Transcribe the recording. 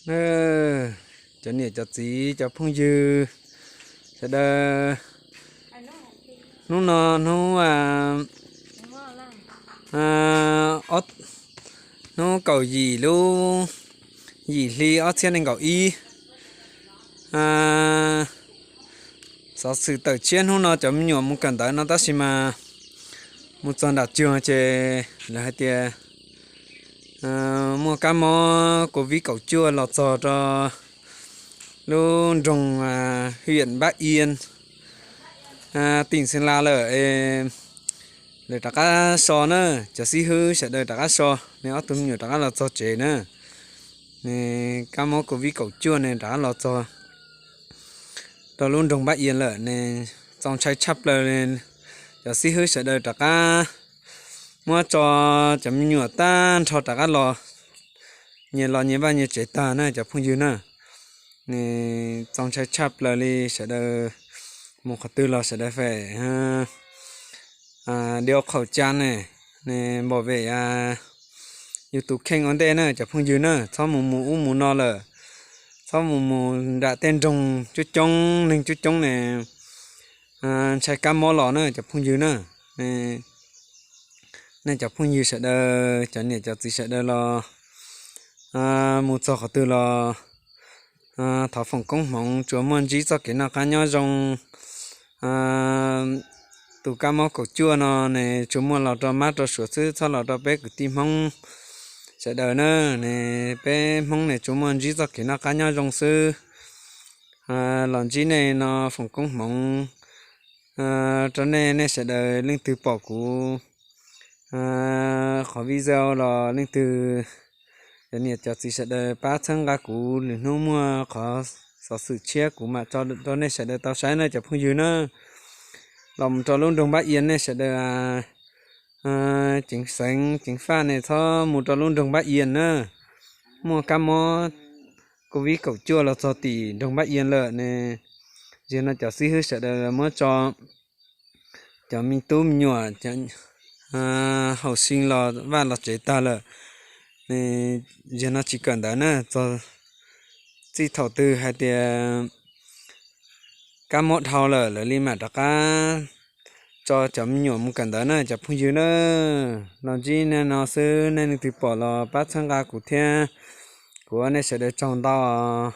Na, cov niam cov txiv cov phooj ywg sawv daws, hnub no hnub, hnub kaum yim lub yim hli ob txhiab nees nkaum ib. Xov xwm tawm tshiab hnub no cov me nyuam mus kawm ntawv no tab sis mas mus txog nram tsuag ces lawv hais tias muaj kab mob covid kaum cuaj los txog rau lub nroog Hwm Npab Ian, teem Xeev Las lawm. Lawv rov qab so na, cov xib hwb sawv daws rov qab so, nws ob tug me nyuam rov qab los txog tsev na. Nws kab mob covid kaum cuaj nws rov qab los txog rau lub nroog Npab Ian lawm, nws txaus ntshai tshaj plaws li. Cov xib hwb sawv daws rov qab muab tso cov me nyuam tag nrho rov qab los, nyias los nyias vaj nyias tsev tag na cov phooj ywg na. Nws txaus ntshai tshaj plaws li, sawv daws mus qhov twg los sawv daws fem diav qhaum ca ne, nws npam vem yus tus kheej ua ntej na cov phooj ywg na, txhob mus mus ub mus no lawm, txhob mus mus nram tej nroog coob coob neeg coob coob ne, ntshai kab mob los na cov phooj ywg na. Nej cov phooj ywg sawv daws, cov niam cov txiv sawv daws los mus txog qhov twg los thov foom koob hmoov tsuas muaj ntsib txoj kev noj qab nyob zoo. Tus kab mob kaum cuaj no nws tsuas muaj los rau Mab rau Suav xwb, txhob los rau peb kwv tij Hmoob sawv daws na. Nws peb Hmoob nws tsuas muaj ntsib txoj kev noj qab nyob zoo xwb. Los ntsib nej no foom koob hmoov rau nej, nej sawv daws leej twg pom kuv qhov video los leej twg, cov niam cov txiv sawv daws pab txhawb nqa kuv, lwm hnub muaj qhov xov xwm tshiab kuv mam tso rau nej sawv daws tau saib na cov phooj ywg na. Los mus rau lub nroog Npab Ian nej sawv daws ceev xeev ceev faj ne txhob mus rau lub nroog Npab Ian na. Muaj kab mob covid kaum cuaj los txog tim nroog Npab Ian lawm ne. Ziag no cov xib hwb sawv daws muab tso cov me tub me nyuam haum sing los vaj los tsev tag lawm. Ziag no tsis kawm ntawv na, txog txij thaum twg hais tias kab mob dhau lawm lawv li mam rov qab tso cov me nyuam mus kawm ntawv na cov phooj ywg na. Los ntsib nej no xwb, nej leej twg pom los pab txhawb nqa kuv thiab. Kuv ua nej sawv daws tsaug ntau os.